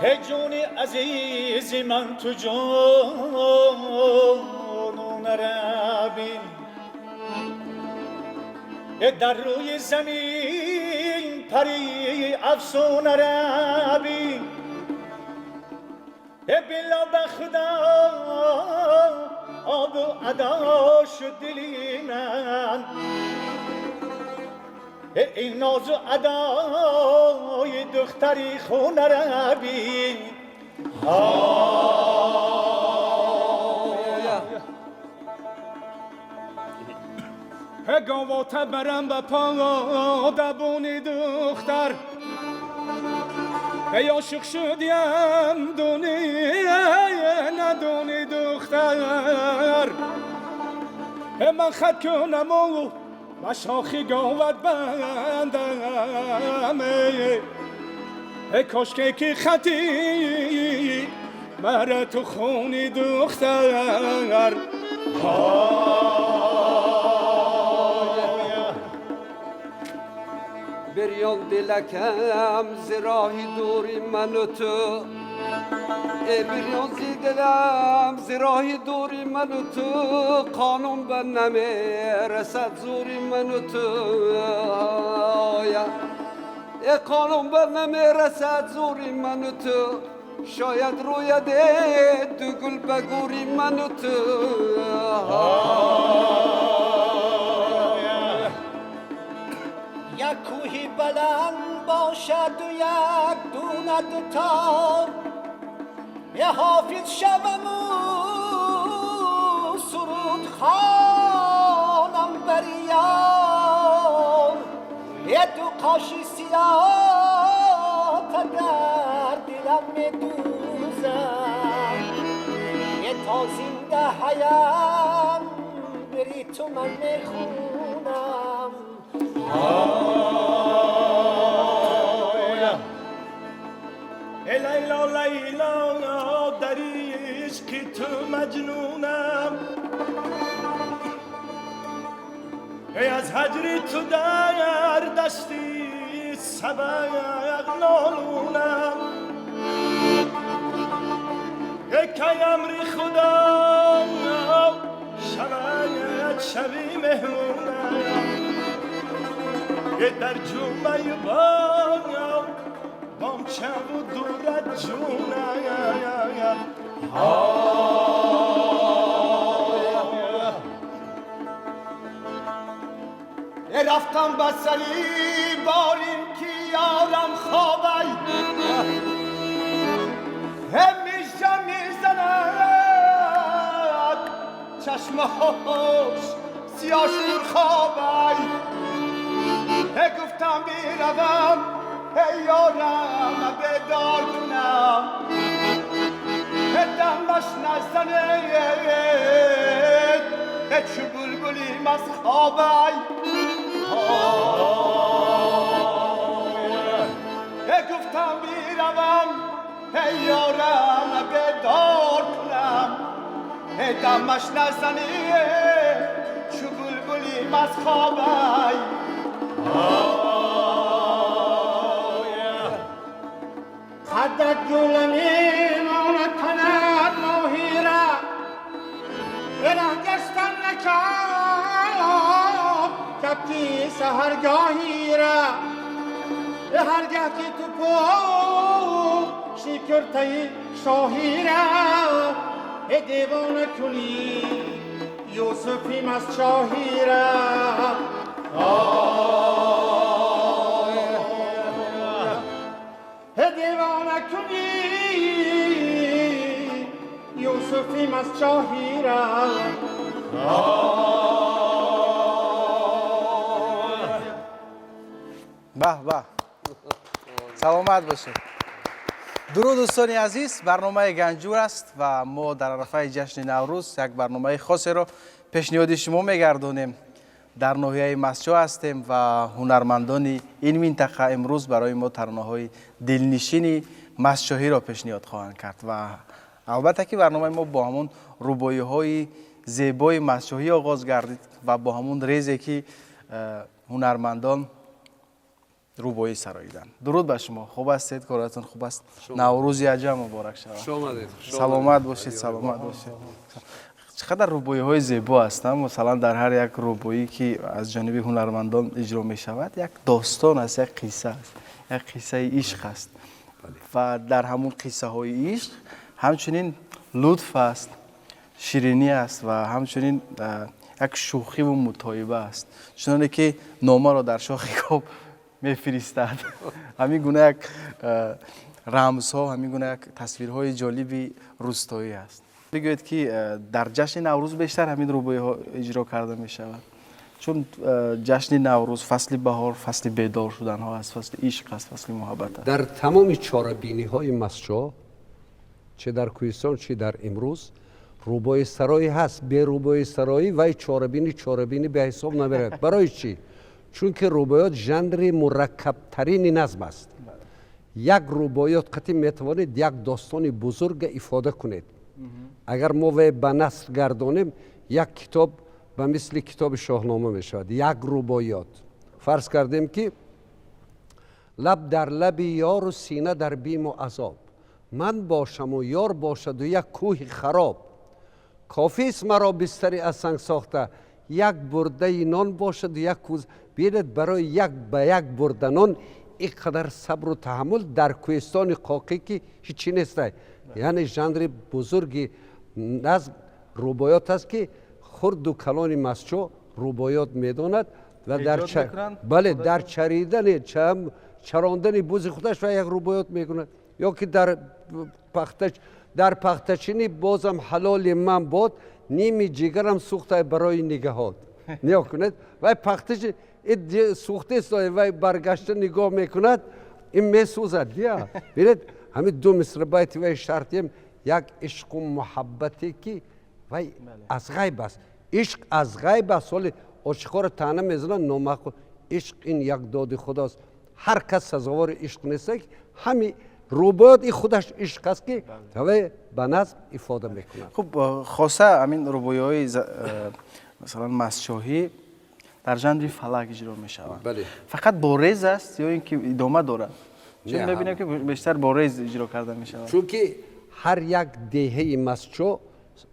Эй ҷони азизи ман, ту ҷонона рабин, дар рӯи замин пари афсона рабин. Била ба худо обу адо шуд дили ман, ин нозу адои духтари хона рабин. Говота барам ба подабони духтар, эй ошиқ шудям, дони надони духтар, ман хат кунаму ба шохи говат бандам, эй кошке ки хати мара ту хони, духтар. بریان دلکم ز راهی دوری من و تو، ای بریان زی دلم ز راهی دوری من و تو، قانون به نمیرسد زوری من و تو، ای قانون به نمیرسد زوری من و تو، شاید روی دو گل بگوری من و تو. یک کوهی بلند باشد و یک دونه دوتار، یه حافظ شوم و سرود خوانم بر یار، یه دو قاشی سیاه تا در دلم میدوزم، یه تا زنده حیم بری تو من میخونم. لیلا لیلا در عشق تو مجنونم، ای از هجر تو در دستی سبق نالونم، ای کی امر خدا شود شبی مهمونم، ای در جمعه با بام چه و دورت جونم. رفتم بسری بارین که یارم خوابی، همیشه میزند چشماش سیاش دور خوابی، گفتم بیروم ای یارم بیدار کنم، دمش نزنه چو بلبلیم از خوابی، گفتم بیروم ای یارم بیدار کنم، دمش نزنه چو بلبلیم از خوابی. قدت گل میماند تنت ماهی را، ره گشتن نکرد کبکی سحرگاهی را، هرگه که تو پوشی کرته شاهی را، دیوانه کنی یوسفیم از چاهی را، دیوانه کنی یوسفیم از چاهی را. به به، саломат бошед. Дуруд, дӯстони азиз, барномаи Ганҷур аст ва мо дар арафаи ҷашни Наврӯз як барномаи хосеро пешниҳоди шумо мегардонем. Дар ноҳияи Мастчоҳ ҳастем ва ҳунармандони ин минтақа имрӯз барои мо таронаҳои дилнишини мастчоҳиро пешниҳод хоҳанд кард ва албатта ки барномаи мо бо ҳамон рубоиҳои зебои мастчоҳӣ оғоз гардид ва бо ҳамон резе ки ҳунармандон Рубоӣ сароиданд. Дуруд ба шумо, хуб ҳастед? Коратон хуб аст? Наврӯзи аҷам муборак шавад. Саломат бошед, саломат бошед. Чӣ қадар рубоиҳои зебо ҳастанд. Масалан, дар ҳар як рубоӣ, ки аз ҷониби ҳунармандон иҷро мешавад, як достон аст, як қисса аст, як қиссаи ишқ аст ва дар ҳамун қиссаҳои ишқ ҳамчунин лутф аст, ширинӣ аст ва ҳамчунин як шӯхиву мутоиба аст, чуноне ки номаро дар шохи коб мефиристад. Ҳамин гуна як рамзҳо, ҳамин гуна як тасвирҳои ҷолиби рӯстоӣ аст. Бигӯед, ки дар ҷашни Наврӯз бештар ҳамин рубоиҳо иҷро карда мешавад, чун ҷашни Наврӯз, фасли баҳор, фасли бедор шуданҳо аст, фасли ишқ аст, фасли муҳаббат аст. Дар тамоми чорабиниҳои Мастчоҳ, чӣ дар кӯҳистон, чӣ дар имрӯз, рубоисароӣ ҳаст. Бе рубоисароӣ вай чорабинӣ чорабинӣ ба ҳисоб намеравад. Барои чӣ? Чунки рубоёт жанри мураккабтарини назм аст. Як рубоёт қатъи метавонед як достони бузурга ифода кунед. Агар мо вай ба наср гардонем, як китоб ба мисли китоби Шоҳнома мешавад як рубоёт. Фарз кардем, ки лаб дар лаби ёру сина дар биму азоб, ман бошаму ёр бошаду як кӯҳи хароб, кофист маро бистари аз санг сохта, як бурдаи нон бошаду як кӯз. Бинед, барои як ба як бурда нон ин қадар сабру таҳаммул дар кӯҳистони қоқӣ, ки ҳичи нестай. Яъне жанри бузурги назм рубоёт аст, ки хурду калони Мастчоҳ рубоёт медонад ва дар бале, дар чаридани, чарондани бузи худаш ва як рубоёт мекунад, ё ки дар пахта, дар пахтачинӣ бозам ҳалоли ман бод, ними ҷигарам сӯхтай барои нигаҳот. Нигоҳ кунед, вай пахтачи сӯхтест, вай баргашта нигоҳ мекунад, ин месӯзад. Дия, бинед, ҳамин ду мисра байти вай шартием, як ишқу муҳаббате, ки вай аз ғайб аст. Ишқ аз ғайб аст. Ҳоли ошиқҳоро таъна мезананд, номаъқул. Ишқ ин як доди худост, ҳар кас сазовори ишқ нест. Ҳами рубоёт ин худаш ишқ аст, ки вай ба назм ифода мекунад. Хуб, хоса ҳамин рубоиҳои масалан мастчоҳӣ дар жанри фалак иҷро мешаванд. Фақат бо рез аст ё ин ки идома дорад? Чун мебинем, ки бештар бо рез иҷро карда мешавад. Чунки ҳар як деҳаи Мастчоҳ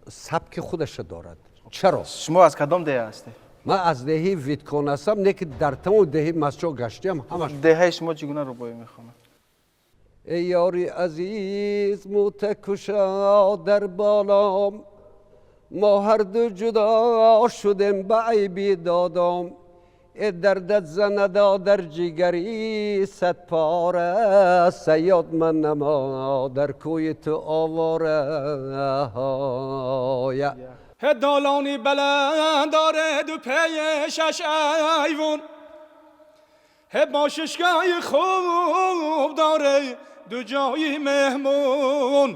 сабки худаша дорад. Чаро? Шумо аз кадом деҳа ҳастед? Ман аз деҳаи Виткон ҳастам, не ки дар тамоми деҳаи Мастчоҳ гаштиам, ҳамаш. Деҳаи шумо чӣ гуна рубоӣ мехонад? Эй ёри азиз, мӯтакуша дар болом, мо ҳарду ҷудо шудем ба айби додом, э дардат занада дар ҷигари садпора, саёд ман намо дар кӯи ту овора. Долони баланд дорад пешаш айвон, бошишгоҳи хуб дора ду ҷои меҳмон,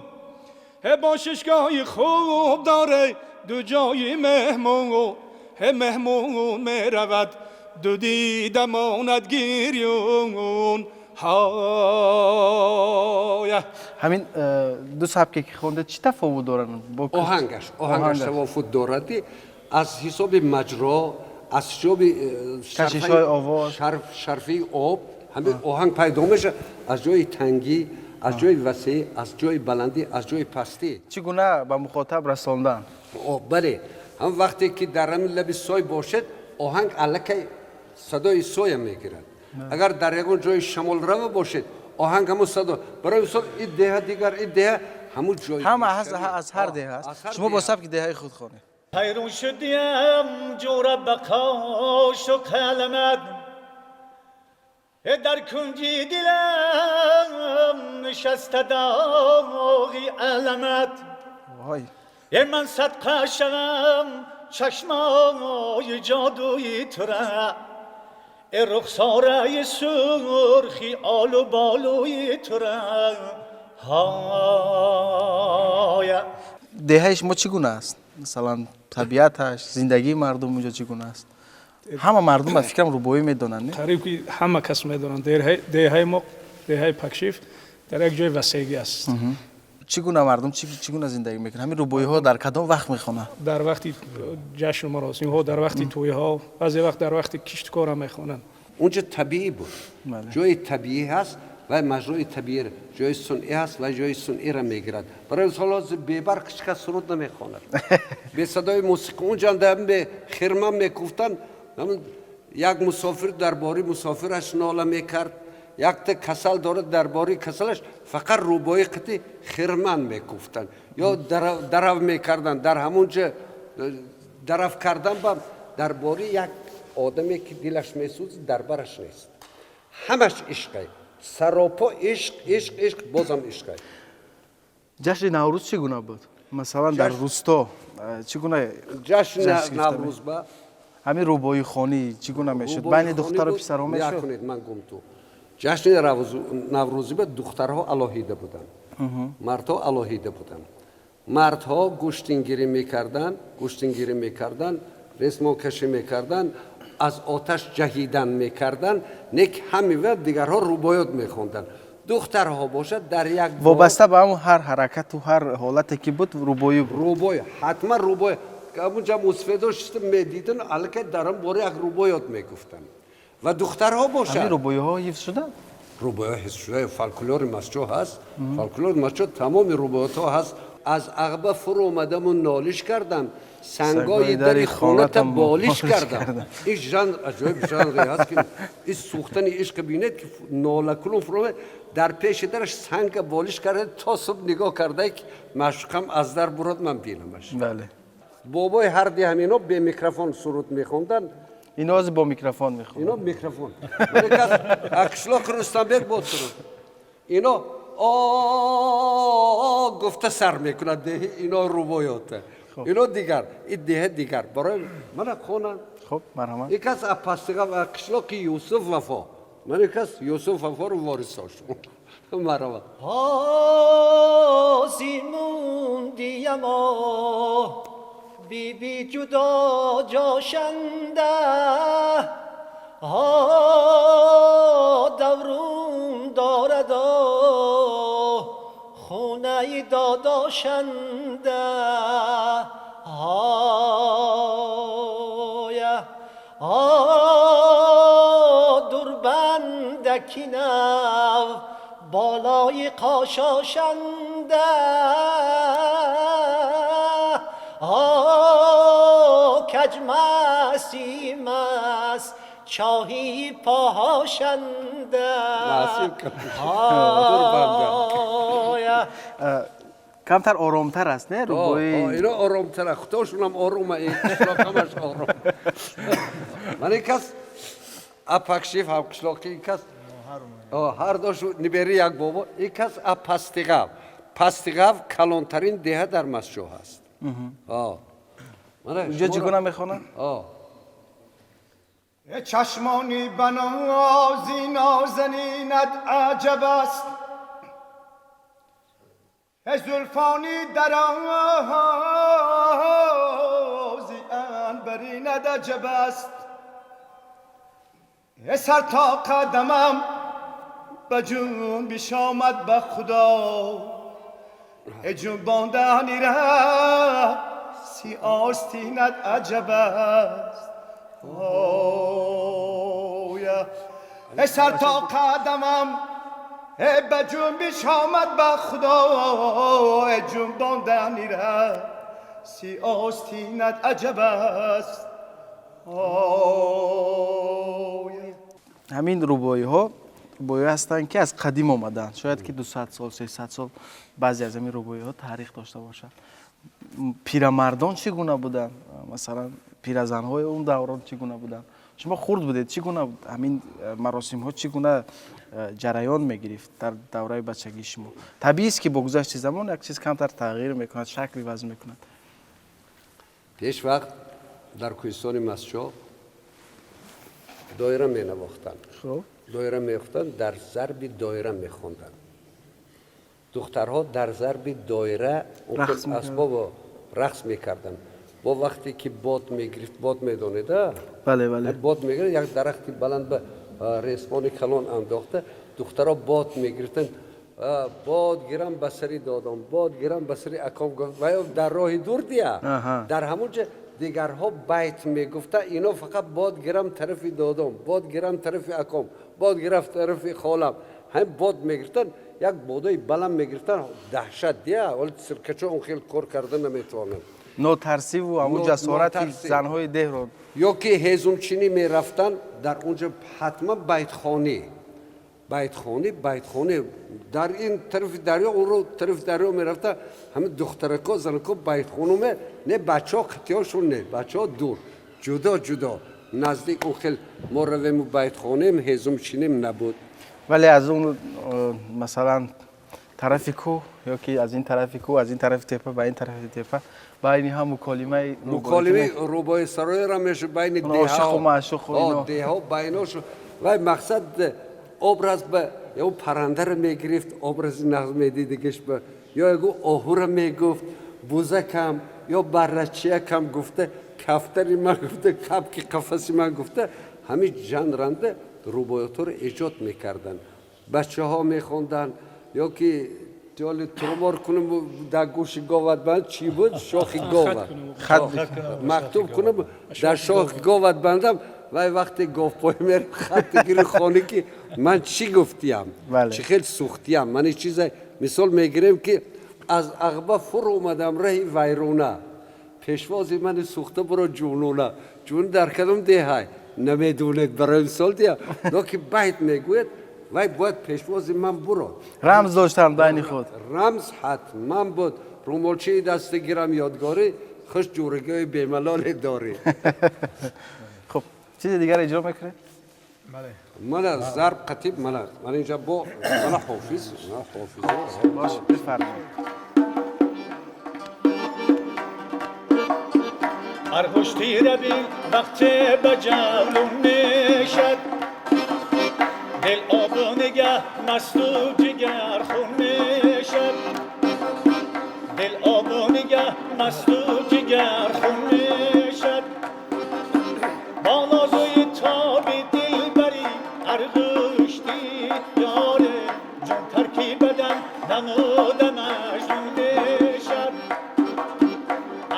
бошишгоҳи хуб дора ду ҷои меҳмон, меҳмон меравад, ду дида монад гирён. Ҳоя. Ҳамин ду сабке, ки хондед, чӣ тафовут доранд? Оҳангаш тафовут дорад, аз ҳисоби маҷро, аз ҳисоби кашишҳои овоз. Шарфаи об ҳамин оҳанг пайдо мешавад, аз ҷои тангӣ, аз ҷои васеъ, аз ҷои баландӣ, аз ҷои пастӣ. Чӣ гуна ба мухотаб расондан. Бале, ҳам вақте ки дар ҳамин лаби сой бошед, оҳанг аллакай садои соя мегирад. Агар дар ягон ҷои шамолрава бошед, оҳанг ҳамун садо. Барои мисол, ин деҳа дигар, ин деҳа ҳамун ҷой. Ҳама аз ҳар деҳа аст. Шумо бо сабки деҳаи худ хонед. Ҳайрон шудиям ҷӯра ба қошу қаламат, дар кунҷи дилам нишаста доғи аламат. Е ман садқа шавам чашмои ҷодуи тура, э рухсораи сурхи олу болӯи тура. Ҳоя. Деҳаи шумо чӣ гуна аст? Масалан, табиаташ, зиндагии мардум унҷо чӣ гуна аст? Ҳама мардум, ба фикрам, рубоӣ медонанд, не? Қариб ки ҳама кас медонанд. Деҳаи мо, деҳаи Пакшиф, дар як ҷои васеъгӣ аст. Чӣ гуна мардум, чӣ гуна зиндагӣ мекунанд? Ҳамин рубоиҳо дар кадом вақт мехонанд? Дар вақти ҷашну маросимҳо, дар вақти тӯйҳо, баъзе вақт дар вақти киштукорам мехонанд. Унҷо табиӣ буд. Бале. Ҷои табиӣ ҳаст ва маҷрои табиӣ, ҷои сунъӣ ҳаст ва ҷои сунъиро мегирад. Барои мисол, ҳозир бебарқ ҳеч кас суруд намехонад, бе садои мусиқӣ. Унҷо бе хирман мекуфтанд, як мусофир дар бораи мусофираш нола мекард, якта касал дорад, дар бораи касалаш фақат рубоӣ қити хирман мекуфтанд ё дарав мекарданд. Дар ҳамон ҷо дарав кардан ба дар бораи як одаме, ки дилаш месӯзад, дар бараш нест. Ҳамаш ишқе, саропо ишқ, ишқ, ишқ, бозам ишқе. Ҷашни Наврӯз чӣ гуна буд, масалан, дар русто чӣ гуна? Ҷашни Наврӯз ба ҳамин рубоихонӣ чӣ гуна мешуд байни духтару писарҳо мешуд? Кунед, ман гум ту ҷашни Наврӯзӣ ба духтарҳо алоҳида буданд, мардҳо алоҳида буданд. Мардҳо гӯштингирӣ мекарданд, гӯштингирӣ мекарданд, ресмонкашӣ мекарданд, аз оташ ҷаҳидан мекарданд, нек ҳамива дигарҳо рубоёт мехонданд. Духтарҳо бошад, дар як вобаста ба ҳамн ҳар ҳаракату ҳар ҳолате ки буд, рубоӣ буд. Рубоӣ, ҳатман рубоӣ. Ҳамунҷа мусфедо шиста медидан, аллакай дар он бора як рубоёт мегуфтанд. Ва духтарҳо бошад, ҳамин рубоиҳо ҳифз шуданд? Рубоиҳо ҳифз шуда, фолклори Мастчоҳ ҳаст. Фолклори Мастчоҳ тамоми рубоиётҳо ҳаст. Аз ағба фуромадаму нолиш кардам, сангои дари хоната болиш кардам. Ин жанр аҷоиб жанре ҳаст, ки ин сӯхтани ишқ бинед, ки нолакунон фуромад, дар пеши дараш санга болиш карда, то субҳ нигоҳ карда, ки маъшуқам аз дар бурод, ман бинамаш. Бобои ҳарди ҳамино бе микрофон суруд мехонданд. Ино ҳозир бо микрофон мехонанд. Ино микрофон. Қишлоқи Рустамбек бо суруд ино о гуфта сар мекунад. Деҳи ино рубоёта, ино дигар, ин деҳа дигар. Барои мана хонанд. Хуб, марҳамат. Ин кас пастиға қишлоқи Юсуф Вафо. Ман ин кас Юсуф Вафоро ворисошум. Марҳамат. ҳозӣ мундиямо, биби, ҷудо ҷошанда, ҳо даврун дорадо, хонаи додошанда, ҳоя ҳо дурбандаки нав болои қошошанда, ҳо каҷмасимас чоҳи поҳошанда. Ҳоя. Камтар оромтар аст, не, рубоӣ? Ино оромтар, худошунам орума, қишлоқ ҳамаш ором. Ман ин кас апакшиф ҳам қишлоқи, ин кас ҳар дошу нибери як бобо. Ин кас пастиғав. Пастиғав калонтарин деҳа дар Мастчоҳ аст. Унҷо чӣ гуна мехонанд? Чашмони банози нозанинат аҷаб аст, зулфони дарози анбаринат аҷаб аст. Сар то қадамам ба ҷунбиш омад, ба худо, ҷунбондани си остинат аҷаб аст. Сар то қадамам ба ҷунбиш омад, ба худо, ҷунбондани си остинат аҷаб аст. Ҳамин рубоиҳо рубоиҳо ҳастанд, ки аз қадим омаданд. Шояд ки 200 сол, 300 сол баъзе аз ҳамин рубоиҳо таърих дошта бошад. Пирамардон чӣ гуна буданд, масалан, пиразанҳои он даврон чӣ гуна буданд? Шумо хурд будед, чӣ гуна ҳамин маросимҳо чӣ гуна ҷараён мегирифт дар давраи бачагии шумо? Табиист, ки бо гузашти замон як чиз камтар тағйир мекунад, шакл иваз мекунад. Пеш вақт дар кӯҳистони Мастчоҳ доира менавохтанд, доира мехонданд, дар зарби доира мехонданд. Духтарҳо дар зарби доира асбобо рақс мекарданд. Бо вақте ки бод мегирифт, бод медонеда? Бале. Бод мегирифт, як дарахти баланд ба ресмони калон андохта, духтарҳо бод мегирифтанд. Бод гирам ба сари додом, бод гирам ба сари аком, ва дар роҳи дур дия, дар ҳамон ҷо. Дигарҳо байт мегуфта, ино фақат бод гирам тарафи додом, бод гирам тарафи аком, бод гирам тарафи холам. Ҳамин бод мегирифтан, як бодои баланд мегирифтан, даҳшат дия. Ҳоли сиркачо он хел кор карда наметавонанд. Нотарсиву ҳамун ҷасорати нотарсӣ. Занҳои деҳро. Ё ки ҳезумчинӣ мерафтанд, дар он ҷо ҳатман байтхонӣ, байтхонӣ, байтхонӣ. Дар ин тарафи дарё, онро тарафи дарё мерафта, ҳамин духтарако, занако байтхону не, бачаҳо қатиёшон не, бачаҳо дур, ҷудо ҷудо, наздик он хел мо равему байтхонем, ҳезумчинем набуд. Вале аз он масалан тарафи кӯҳ ё ки аз ин тарафи кӯҳ, аз ин тарафи тепа ба ин тарафи тепа байни ҳам муколимаи муколимаи рӯбои сароеро мешуд байни Он ошиқу маъшуқу ино. Деҳҳо байношо. Вай мақсад образ ба ё паррандаро мегирифт, образи нағз медидигиш ба, ё ягу оҳура мегуфт, бузакам ё баррачиякам гуфта, кафтари ман гуфта, кабки қафаси ман гуфта, ҳамин жанранда рубоётҳоро эҷод мекарданд. Бачаҳо мехонданд ё ки ҷоли турмор кунем дар гӯши говат банд, чӣ буд, шохи говат хат. Мактуб кунам дар шохи говат бандам. Вай вақте говпой мерем, хат гири хони ки ман чӣ гуфтиям, чӣ хел сӯхтиям. Ман ин чиза мисол мегирем, ки аз ағба фур омадам раҳи вайрона, пешвози мани сӯхта буро ҷунуна ҷун дар кадом деҳай намедонед. Барои мисол дия ки байт мегӯяд, вай бояд пешвози ман бурод. Рамз доштанд байни худ. Рамз ҳатман буд. Румолчии дасти гирам ёдгорӣ, хуш ҷурагиҳои бемалоле дорӣ. Хуб, чизи дигар иҷро мекунед? Мана зарб қатиб, мана мана инҷа бо мана ҳофиз, мана ҳофиз. Бош, бифармоед. Арғушти рабил вақте ба ҷавлун мешад, дил обу нигаҳ масту ҷигар хун мешад, дил обу нигаҳ масту ҷигар хун мешад. Бо нозуи тоби дилбари арғушти ёре ҷон тарки бадан намуда маҷнун мешад.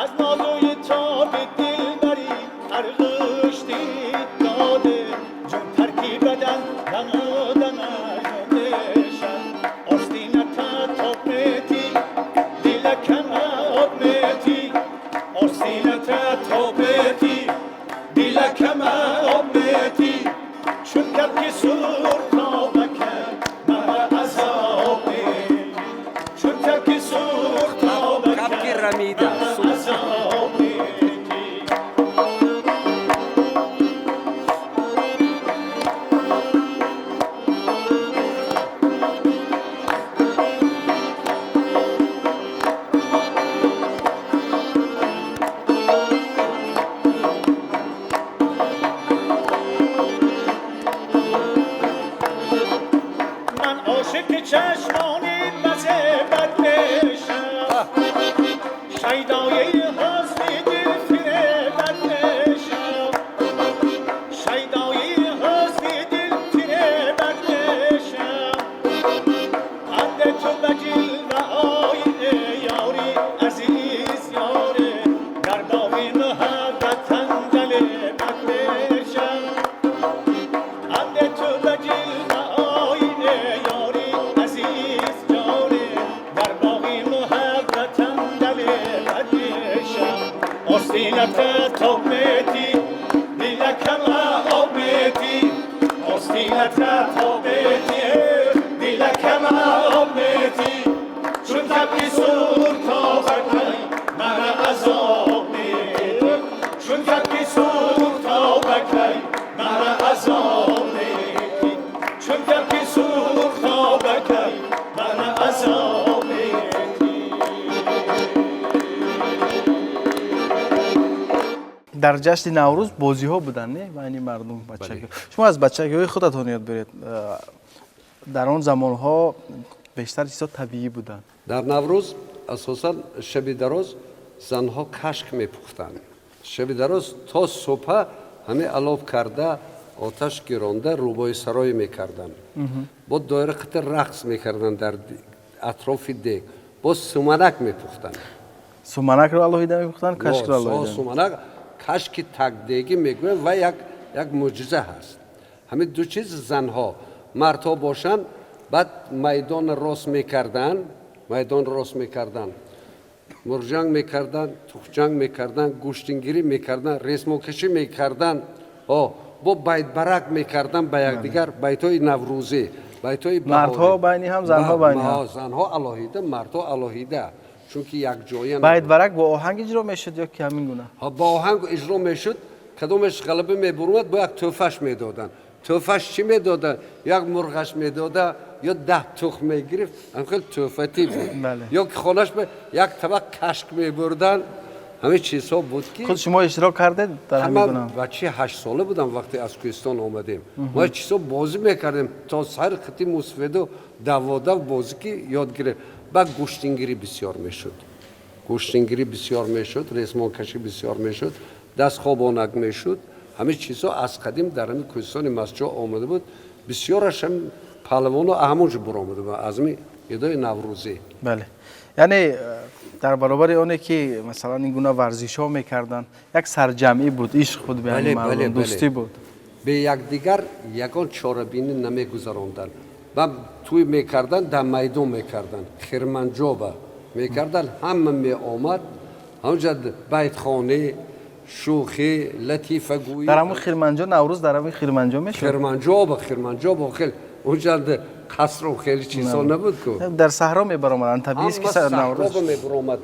Аз нозуи тоби дилбари арғушти доде ҷон тарки бадан намуда маҷнун мешад. Остината тоб мети, дилакам об мети, остината тоб мети, дилакам об мети, чун кабки сур тобака мара азоб мети, чун кабки сур тобака Кабки рамида. Мара азоб мети. Ман ошиқи чашмони базебат мешам, шайдои ҳусни дилфиребат мешам, шайдои ҳусни дилфиребат мешам. Анде ту ба ҷилваҳои ёри азиз ёре дар боғи муҳаббатам далебат мешам. Анде ту ба ҷилваҳои ёри азиз ҷоне дар боғи муҳаббатам далебат мешам. Остината тоб мети, дилакам об мети, остината тоб мети, дилакам об мети, чун кабки сур тобакай мара азоб мети, чун кабки сур тобакай мара азоб мети, чун кабки сур тобакай мара азоб мети. Дар ҷашни Наврӯз бозиҳо буданд, не, байни мардум, бачагӣ? Шумо аз бачагиҳои худатон ёд беред. Дар он замонҳо бештар чизҳо табиӣ буданд. Дар Наврӯз асосан шаби дароз занҳо кашк мепухтанд. Шаби дароз то субҳа ҳамин алов карда, оташ гиронда, рӯбои сарой мекарданд, бо доира қити рақс мекарданд дар атрофи дег, боз суманак мепухтанд. Суманакро алоҳида мепухтанд, кашкро алоҳида? Суманак. Кашки такдегӣ мегӯям ва як мӯъҷиза ҳаст. Ҳамин ду чиз занҳо, мардҳо бошанд, баъд майдонро рост мекарданд, майдонро рост мекарданд, мурғҷанг мекарданд, тухҷанг мекарданд, гӯштингирӣ мекарданд, ресмокашӣ мекарданд, бо байтбарак мекарданд ба якдигар, байтҳои наврӯзӣ, байтҳои мардҳо байни ҳам, занҳо байни ҳам. Занҳо алоҳида, мардҳо алоҳида, чунки якҷоя. Байтбарак бо оҳанг иҷро мешуд ё ки ҳамин гуна? Бо оҳанг иҷро мешуд. Кадомеш ғалаба мебурмад, бо як тӯҳфаш медоданд. Тӯҳфаш чӣ медоданд? Як мурғаш медода ё 10 тухм мегирифт, ҳам хел тӯҳфатӣ буд. Ё ки хонаш як табақ кашк мебурданд. Ҳамин чизҳо буд ки худ шумо иштирок кардед дар ҳамин гуна? Бачаи 8 сола будам вақте аз Кӯҳистон омадем. Мо чизҳо бозӣ мекардем то сар хати мусфеду даводав бозӣ ки ёд гирифт. Баъд гӯштингирӣ бисёр мешуд. Гӯштингирӣ бисёр мешуд, ресмонкашӣ бисёр мешуд, дастхобонак мешуд. Ҳамин чизҳо аз қадим дар ҳамин Кӯҳистони Мастчоҳ омада буд. Бисёраш ҳам паҳлавоно ҳамон ҷо буромада буд, аз ҳамин идои наврӯзӣ. Бале, яъне дар баробари оне ки масалан ин гуна варзишҳо мекарданд, як сарҷамъӣ буд, ишқ буд байни мардум, дӯстӣ буд. Бе якдигар ягон чорабинӣ намегузаронданд. Ба тӯй мекарданд, дар майдон мекарданд, хирманҷоба мекарданд, ҳама меомад, ҳамонҷа байтхонӣ, шӯхӣ, латифагӯӣ. Дар ҳамон хирманҷо Наврӯз дар ҳамон хирманҷо мешуд? Хирманҷоба, хирманҷоба, хел онҷа қасру хеле чизҳо набуд ку. Дар саҳро мебаромаданд, табиист ки Наврӯз. Саҳро мебаромад,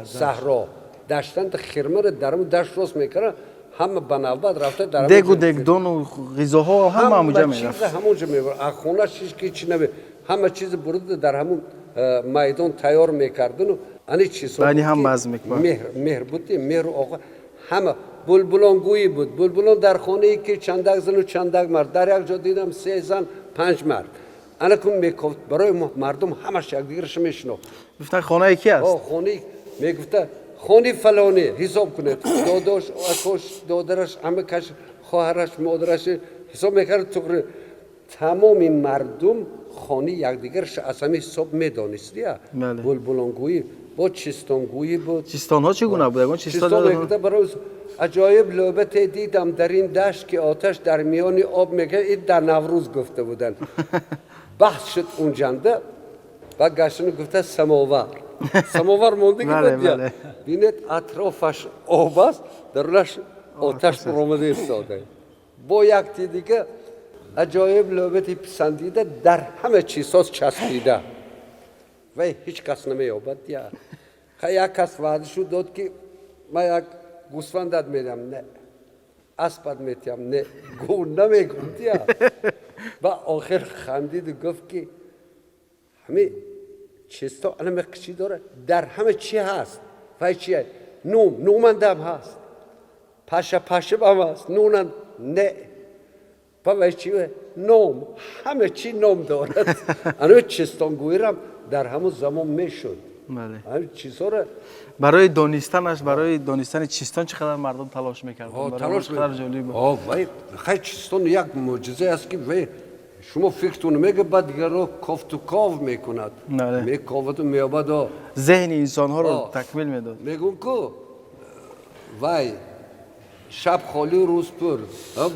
саҳро. Даштанд хирмаро дар ҳамон дашт рост мекарданд, ҳама ба навбат рафта дар дегу дегдону ғизоҳо ҳама ҳамонҷа мерафт. Ҳамонҷа мебурд. Аз хона чиз ки чи наме, ҳама чиз бурда дар ҳамон майдон тайёр мекардану ани чизҳо. Байни ҳам базм мекард. Меҳр буд, меҳру оға ҳама булбулонгӯӣ буд. Булбулон дар хонае ки чандак зану чандак мард, дар як ҷо дидам 3 зан 5 мард. Ана кун мекофт барои мардум ҳамаш якдигараш мешинохт. Гуфтан хонаи ки аст? Хонаи мегуфта хони фалонӣ ҳисоб кунед, додош, акош, додараш, амакаш, хоҳараш, модараш ҳисоб мекард. Туғри тамоми мардум хони якдигараш аз ҳамин ҳисоб медонист. Булбулонгӯӣ бо чистонгӯӣ буд. Чистонҳо чӣ гуна буд? Ягон чистон мегуфта барои аҷоиб лӯбате дидам дар ин дашт ки оташ дар миёни об мегӯяд, ин дар Наврӯз гуфта буданд. Баҳс шуд унҷанда ва гаштану гуфта самовар. Самовар мондагӣ буд. Бинед атрофаш об аст, дарунаш оташ буромада истода. Бо якти дига аҷоиб лӯбати писандида дар ҳама чизҳо часпида. Вай ҳеҷ кас намеёбад. Як кас ваъда шуд дод ки ман як гӯсфандат медиҳам, не. Аспат метиҳам, не. Гӯ намегӯм. Ва охир хандиду гуфт ки ҳамин чизҳо анаме чӣ дорад, дар ҳама чӣ ҳаст. Вай чи нум, нумандам ҳаст, паша пашабам ҳаст, нунанд не. Вай чи ном, ҳама чӣ ном дорад. Ана чистонгӯирам дар ҳамон замон мешуд. Ҳамин чизҳоро барои донистанаш, барои донистани чистон чӣ қадар мардум талош мекарданд. Талош мекарданд. Хай чистон як мӯъҷиза аст ки вай шумо фикртон мегӯяд, баъд дигарро кофту ков мекунад, мековаду меёбад. Зеҳни инсонҳоро такмил медод. Мегӯм ку вай шаб холӣ, рӯз пур,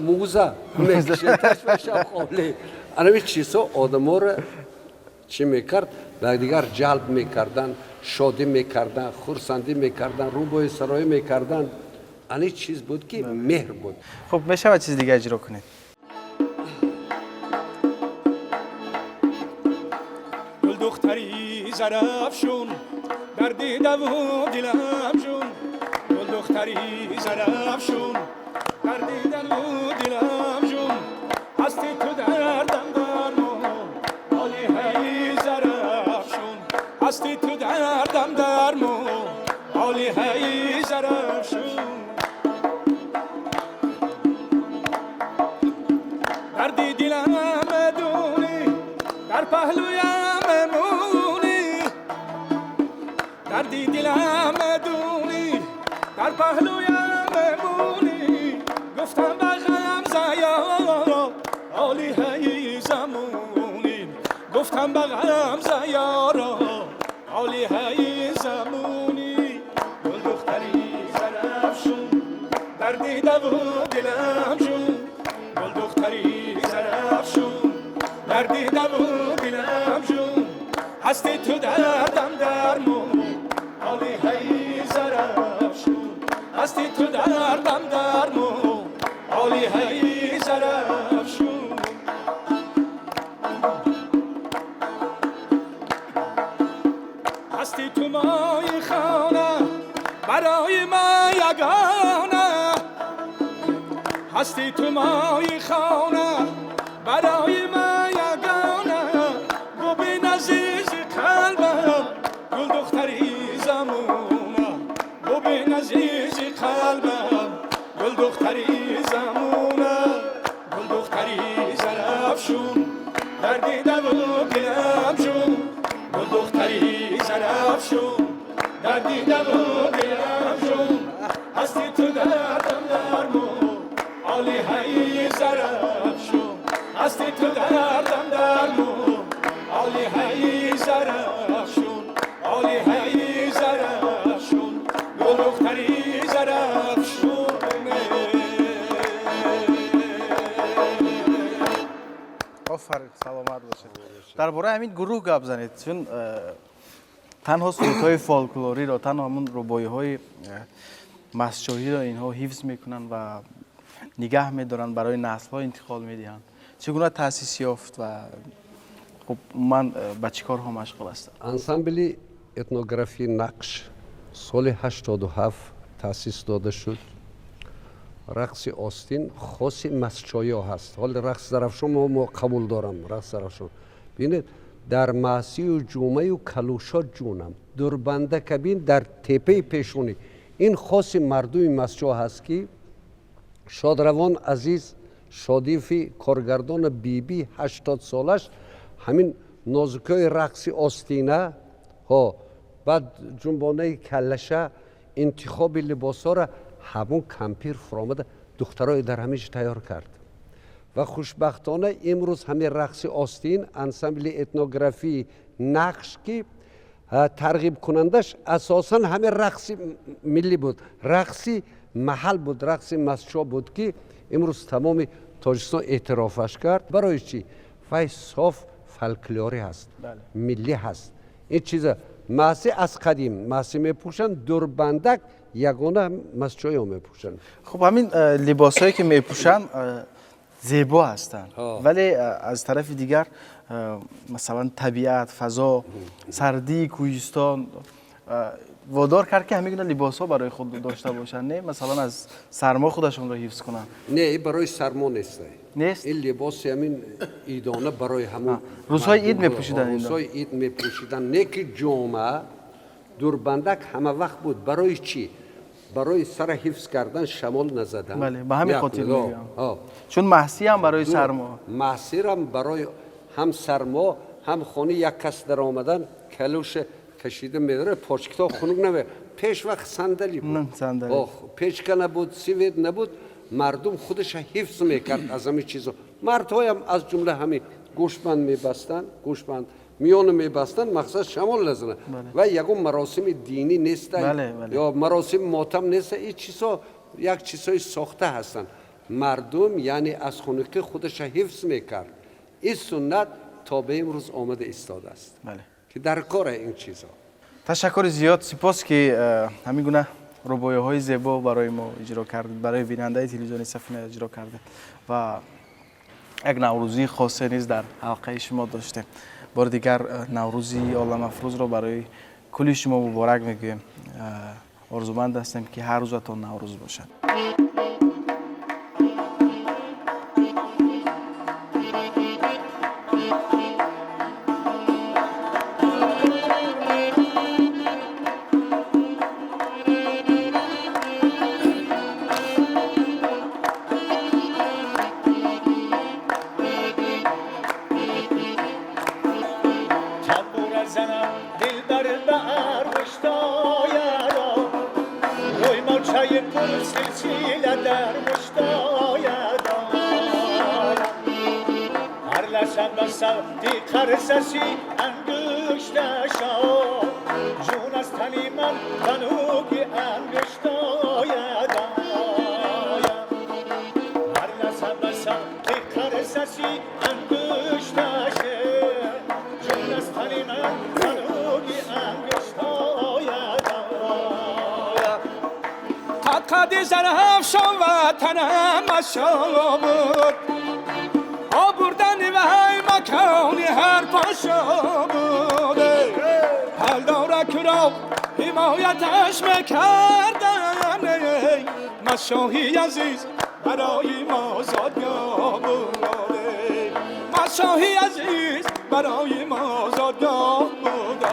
мӯза мекашад шаб холӣ. Ана чизҳо одаморо чӣ мекард? Ба якдигар ҷалб мекарданд, шодӣ мекарданд, хурсандӣ мекарданд, рӯбои сароӣ мекарданд. Ани чиз буд ки меҳр буд. Хуб, мешавад чиз дига иҷро кунед? Гулдухтари зарафшун дар дидаву дилам ҷун, гулдухтари зарафшун дар дидаву дилам ҷун, ҳасти ту дардам дармон олиҳаи зарафшун, ҳасти ту дардам дармон олиҳаи зарафшун. Дарди дилам медонӣ, дар паҳлӯям мемонӣ, дарди дилам медонӣ, дар паҳлӯям мемонӣ, гуфтам ба ғамза ёро олиҳаи замонӣ, гуфтам ба ғамза ёро олиҳаи замонӣ. Гулдухтари зарафшун дидаву дилам ҷун, гул духтари Зарафшун. Дар дидаву дилам ҷун, ҳасти ту дардам дармон, олиҳаи Зарафшун. Ҳасти ту дардам дармон, олиҳаи Зарафшун. Ҳасти ту мои хона, барои ман ягона. Ҳасти ту мои хона, барои ман ягона. Бубин азизи қалбам, гул духтари замона. Бубин азизи қалбам, гул духтари замона. Гул духтари Зарафшун, дар дидаву дилам ҷун. Гул духтари Зарафшун, дар дидаву дилам ҷун. Ҳасти ту дардам дармон, олиҳаи Зарафшун. Ҳасти ту дардам дармон, олиҳаи Зарафшун. Олиҳаи Зарафшун, гул духтари Зарафшун. Офарин, саломат бошед. Дар бораи ҳамин гурӯҳ гап занед, чун танҳо сурудҳои фолклориро, танҳо ҳамун рубоиҳои мастчоҳиро инҳо ҳифз мекунанд ва нигаҳ медоранд, барои наслҳо интиқол медиҳанд. Чӣ гуна таъсис ёфт ва хуб умуман ба чӣ корҳо машғул ҳастанд? Ансамбли этнографии Нақш соли 87 таъсис дода шуд. Рақси остин хоси мастчоё ҳаст. Ҳоли рақси Зарафшон мо қабул дорам. Рақси Зарафшон, бинед, дар маъсию ҷумаю калушо ҷунам дурбанда кабин дар тепаи пешонӣ. Ин хоси мардуми мастчо ҳаст, ки шодравон Азиз Шодифи коргардони биби 80 солаш ҳамин нозукиҳои рақси остина ҳо, баъд ҷунбонаи каллаша, интихоби либосҳоро ҳамун кампир фуромада духтарои дар ҳамин тайёр кард. Ва хушбахтона имрӯз ҳамин рақси остин ансамбли этнографии Нақш, ки тарғибкунандаш асосан ҳамин рақси миллӣ буд, рақси маҳал буд, рақси мастчо буд, ки имрӯз тамоми Тоҷикистон эътирофаш кард. Барои чӣ? Вай соф фолклорӣ ҳаст, миллӣ ҳаст. Ин чиза маъси аз қадим маъси мепӯшанд, дурбандак ягона мастчоё мепӯшанд. Хуб, ҳамин либосҳое ки мепӯшанд зебо ҳастанд, вале аз тарафи дигар, масалан, табиат, фазо, сардии кӯҳистон водор кард, ки ҳамин гуна либосҳо барои худ дошта бошанд, не? Масалан, аз сармо худашонро ҳифз кунанд. Не, ин барои сармо нест. Нест? Ин либоси ҳамин идона барои ҳамун рӯзҳои ид мепӯшиданд инро. Рӯзҳои ид мепӯшиданд, не ки ҷома, дурбандак ҳама вақт буд. Барои чӣ? Барои сара ҳифз кардан, шамол назадан. Бале, ба ҳамин хотир мегӯям, чун маҳсиам барои сармо. Маҳсирам барои ҳам сармо, ҳам хони як кас даромадан калуша кашида медорад, почкито хунук наме. Пеш вақт сандали буд, печка набуд, свет набуд, мардум худаша ҳифз мекард аз ҳамин чизо. Мардҳоям аз ҷумла ҳамин гӯшбанд мебастанд, гӯшбанд миёна мебастанд, мақсад шамол назанад. Ва ягон маросими динӣ неста ё маросими мотам неста, ин чизҳо як чизҳои сохта ҳастанд. Мардум яъне аз хунукӣ худаша ҳифз мекард. Ин суннат то ба имрӯз омада истодааст, ки дар кора ин чизҳо. Ташаккури зиёд, сипос, ки ҳамин гуна рубоиҳои зебо барои мо иҷро кардед, барои бинандаи телевизиони Сафина иҷро кардед ва як наврӯзии хосе низ дар ҳалқаи шумо доштем. Бори дигар наврӯзи оламафрӯзро барои кулли шумо муборак мегӯем. Орзуманд ҳастем, ки ҳар рӯзатон наврӯз бошад. قرصشی انگشتشا جون از تنی من تنوکی انگشتاید. قد زرافشان وطنم مشا بود، آبردن وای مکانی هر پاشا بود. پلدارک را حمایتش میکردن، مشاهی عزیز برای ما زادگاه بود. مشاهی عزیز برای ما زادگاه بود.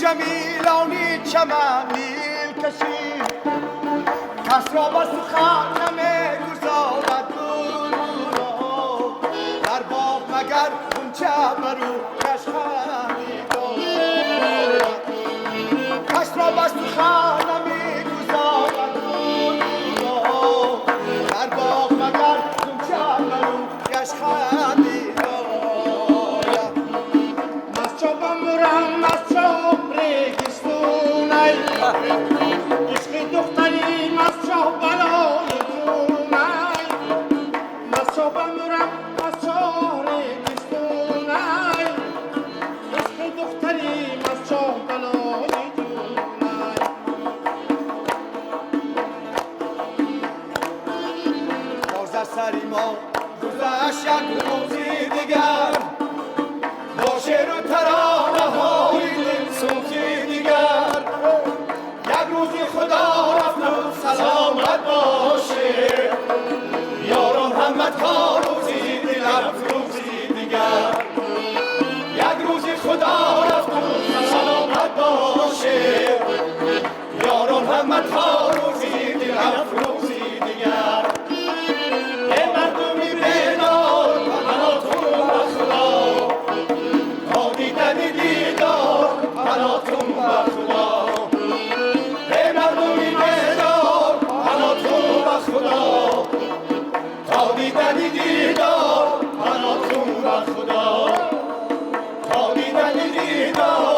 جمیلانی چمن نیل کشید، کس را به سخن نمیگذارد گل در باغ مگر غنچه بر او کش خندید. کس را به سخن نمیگذارد گل در باغ مگر غنچه بر او کش خندید. عشق دختری مسجاه بلای جونای، مسجاه بمرم مسجاه رگستونای، عشق دختری مسجاه بلای جونای. باز از سری ما گذشت یک روزی دیگر، با شعر و ترانه های دلسوزی دیگر. یک روزی خدا رفت و سلامت باشه، یاران همت تا روزی دل افروزی دیگر. یک روزی خدا رفت و سلامت باشه، یاران همت تا روزی دل افروزی دیگر. ای مردمی بیدار پناهتون به خدا، تا دیدن دیدار پناهتون به خدا. ای مردمی بیدار پناهتون به خدا، تا دیدن دیدار پناهتون به خدا، تا دیدن دیدار.